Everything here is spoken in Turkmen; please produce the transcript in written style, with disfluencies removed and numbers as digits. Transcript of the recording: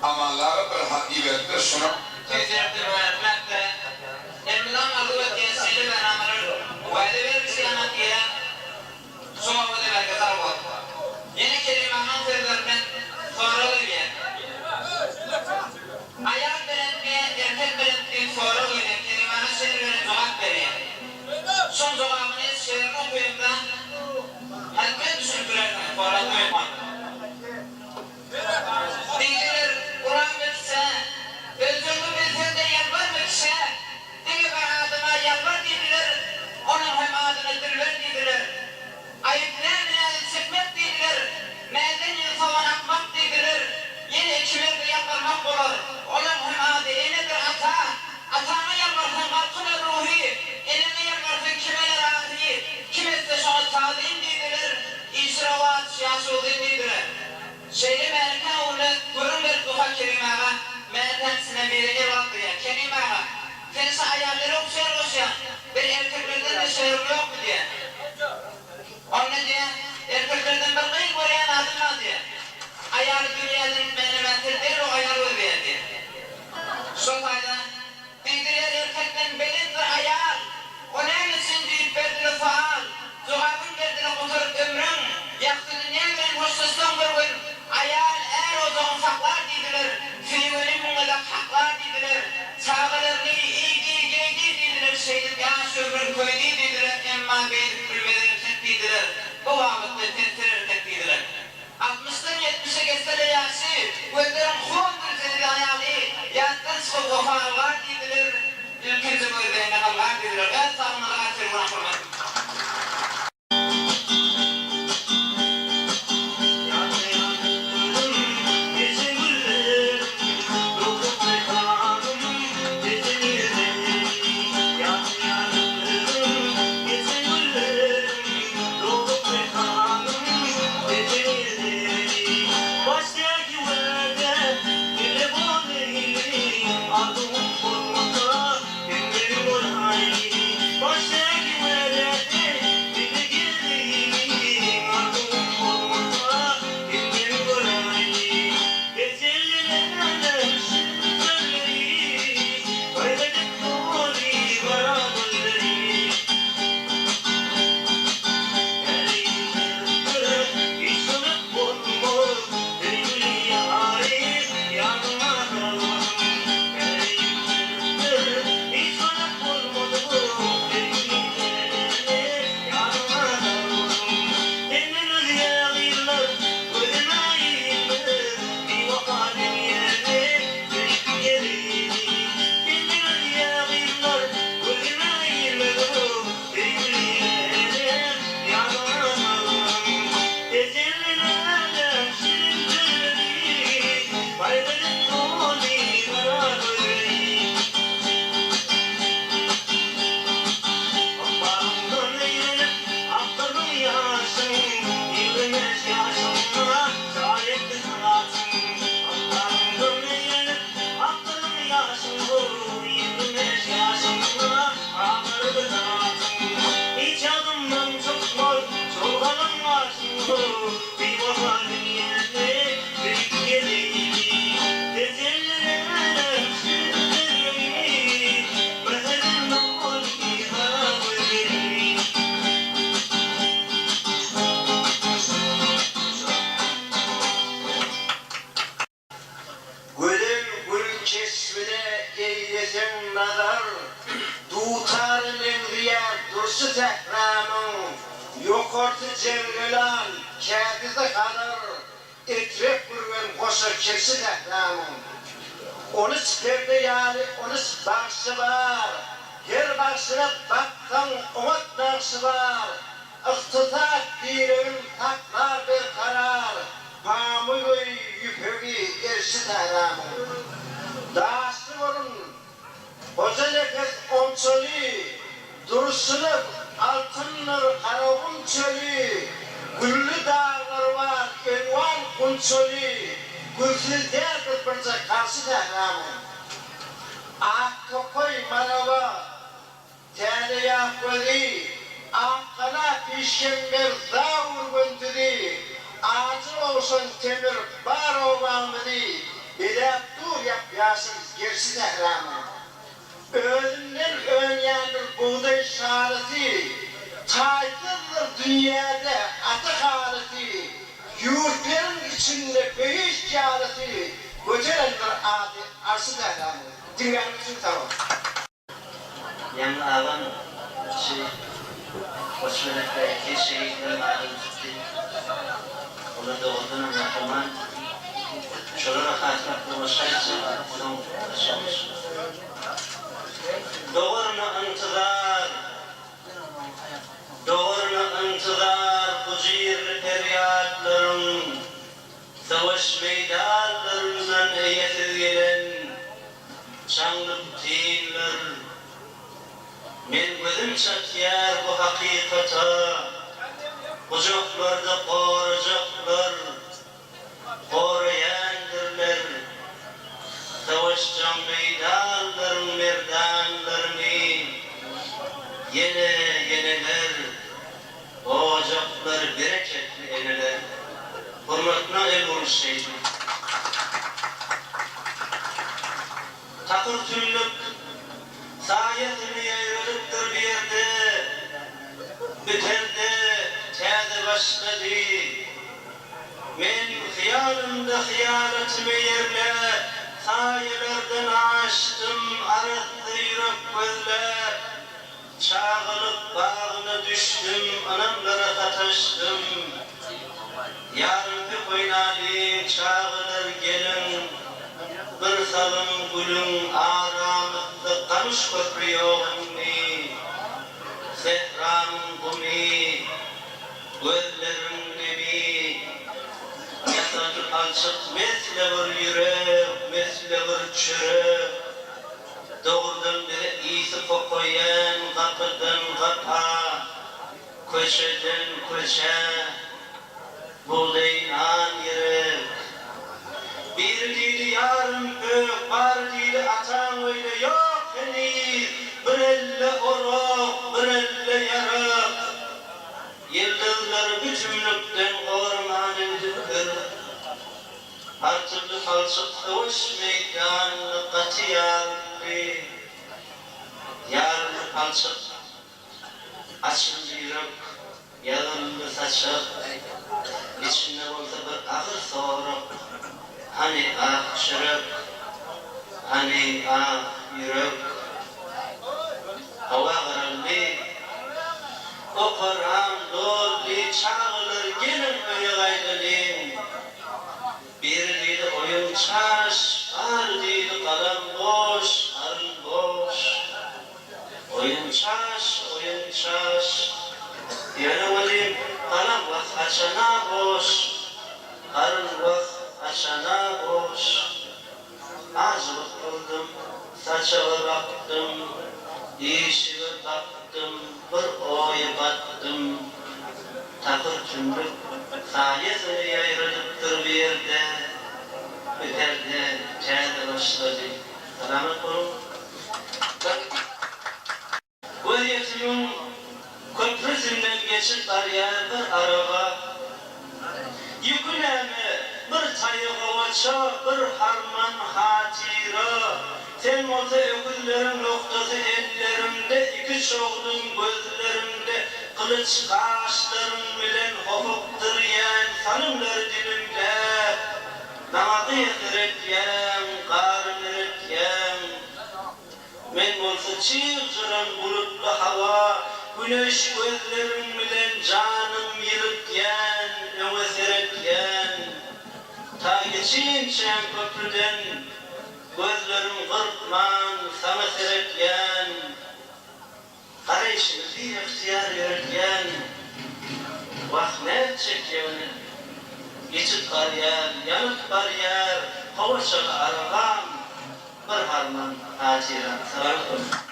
Amanlara bir hat iberipdir, şunuň. Tüýs ertir bäri Elmydam arzuw etýän şeýle bernamalar wada berlişi ýaman girä Şoňa wada berge sag bol. Ýene Kerim agaň sözlerinden sorag gelýär. Aýal belentmi erkek belent diýip sorag gelýär Kerim aga şeýle beren jogap berýär. Şoň jogabyny şeýle okaýamda hetmen düşünip bilersiňiz sorag goýmandyr. Diýdiler, Uran bir kişä, Öljegiňi bilseň-de ýalbarma kişä, Diňe bir adama ýalbar diýdiler, Onuň hem adyna Dilber diýdiler. Aýyp näme näzin çekmek diýdiler, Mäzden ýyl sowan akmak diýdiler, Ýene ikimerde ýalbarmak bolar, Olaň hem ady enedir ata. Ataňa ýalbarsaň galkynar ruhy, Eneňe ýalbarsaň kemeler ahy, Kim etse şoňa tazym diýdiler, Işi rowaç, ýaşy uzyn diýdiler. Şeýle märekä ugruna gürrüň berip durka Kerim aga märekäň içinden biri el galdyrýar, Kerim aga, sen şa aýallara şer goşýaň, bir erkeklerden-de şeriň ýokmy diýýär. Onda diýýär, erkeklerden bir gyz görýän zadym bar diýýär. Aýaly dünýäden gitmegine mähtel derrew aýal gözleýär diýýär. Şo taýda Diýdiler erkekden belent bir aýal, O näme üçin diýip berdiler soal, Jogabyn berdiler gutaryp ömrüň, Ýagty dünýä bilen hoşlaşsaň bir gün, Aýal är ojagyny saklar diýdiler, Söýgeni müňgezek haklar diýdiler, Çagalaryny iýdi, geýdi diýdiler, Şeýdip ýaş ömrüň köýdi diýdiler, Emma beýdip bilmez erkek diýdiler, Bu babatda pesdir erkek diýdiler. Altmyşdan ýetmişe geçse-de ýaşy, Gözleriň hondur jediga ýaly, Ýatdan çykyp wepa ylgar diýdiler, Ilkinji gözleýinde ylgar diýdiler. Öz saglygyňyza gaçyr günah bolmasyn. Ýatlaýaryn geçen günlerim, Dogduk mekanym, geçen ýerlerim. Ýatlaýaryn geçen günlerim, Dogduk mekanym, geçen ýerlerim. Başdaky wada bile bolaýly, Arzuwym bolmasa hemmem bolaýly. Başdaky wada bile geleýli, Arzuwym bolmasa hemmem bolaýly. Tejellener şirin sözleri, Gaýgy doly gara gözleri. Söýgülilerim ýaňalarym, Tejellenem şirin sözleri, Gaýgydan doly gara gözleri. Ykbalyňdan eýlenip akdyrdyň ýaşyň, 25 ýaşyňda jaý etdiň hatyň. Ykbalyňdan eýlenip akdyrdyň ýaşyň, 25 ýaşyňda Agyrdy zatyň, hiç ýadymdan çykmaz, Şol galan gaşyň, biwepa dünýäni söýüp gezeli. Tejellenem şirin sözleri, Mähirden doly gara gözleri. Gözel gül keşbine eýleseň nazar, Dutara meňzeýär durşy sähramyň, Ýokarsy jeňňel-al, käsisi Hazar, Etrek gürgen goşa kirşi sähramyň. On üç perde ýaly on üç bagşy bar, Her bagşyna baksaň oňat nagşy bar, Ykdysat diregin saklar berkarar, Pamygy, ýüpegi erşi sähramyň. Daşly burun, Hojanepes omçaly, Durşuna altyndyr Garagum çöli, Gülli daglary bar elwan gunçaly, Gülsüz däldir birje Garşy sähramyň. Ak tokaý Marawa, Täze ýapgydy, Akgala Pişember Zawur gündüzi, Ajy ogşan temir bar obamyzy, Belent. Bezäp dur ýap-ýaşyl gerşi sähramyň. Özünden önýändir bugdaý şalysy, Taýsyzdyr dünýäde ata halysy, Ýurtlaryň içinde behişt ýalysy, Göterendir ady arşy sähramyň. Diňläniňiz üçin sag boluň. Ýaňy agam şu Goçmelekdäki şehitleriň adyny tutdy. Olar dogrudanam gahryman. Şolara hasrat bir goşgy aýtjak, soň başga goşgy. Dogaryna intizar, dogaryna intizar hujyrly perýatlaryň, Savaş meýdanlaryndan eýesiz gelen çaňly ptinler. Men gözüm çatýar bu hakykata, Gujaklarda gorajaklar, goraýandirler. Savaşjaň meýdanlaryň merdanlaryny ýene ýeneler. Ojaklar bereketli eneler hormatyna el uruş şeýdip. Takyr tümlük saýasyny ýaýradypdyr bir ýerde, biterde täze başlady. Men hyýalymda hyýalatymy ýerläp, saýalardan aşdym arassa ýürek gözläp. Çagalyk bagyna düşdüm, ynamlara sataşdym. Ýarym pek oýnalyň, çagalar geliň. Bir salym gülüň, aramyzda gamyş köpri ýok indi. Sähramyň gumy, gözleriň nemi, ýasan palçyk mesle bir ýürek, mesle bir çörek. Dogrudan bize ysy kokaýan gapydan gapa, köçeden köçä bugdaý nan gerek. Biri diýdi ýarym gök, bary diýdi ataň öýde ýok heniz, bir elde orak, bir elde ýarak. Ýyldyzlary bütünlikden goraman gidipdir. Artyldy palçyk söweş meýdanyna gaty ýaryldy. Ýaryldy palçyk, açyldy ýürek, ýazyldy saçak. Içinde bolsa bir agyr sorag, Hany ak çörek, hany ak ýürek? Howa garaldy. Okaram doldy, çagalar geliň öýe gaýdalyň. Biri diýdi oýun çaş, bary diýdi galam boş, garyn boş. Oýun çaş, oýun çaş. Ýöne welin galam wah haçana boş, garyn wah haçana boş. Ajygyp durdum, saçaga bakdym, işige bakdym, bir oýa batdym. Takyr tümlük saýasyny ýaýradypdyr bu ýerde, bu perde täze başlady. Salamat boluň. Gözýetimiň köprüsinden geçip barýan bir araba. Ýüki näme, bir taýy gowaça, bir harman hatyra. Sen bolsa öküzleriň noktasy elleriňde, iki çogdum gözleriňde, gylyç gaşlaryň bilen hopukdyrýan salymlary dilimläp, maňa gyýa seretýäň, garyn eretýäň. Men bolsa çyg-jyran bulutly hawa, Güneş gözleriň bilen janym ýylykýan, öňe seretýän. Ta geçinçäm köprüden, gözlerim gyrpman saňa seretýän. Garaýşyňy biygtyýar ýöretýän. Wah, nätjek ýöne. Geçip barýar, ýanyp barýar, howaçaly arabam, bir harman hatyram. Salamat boluň.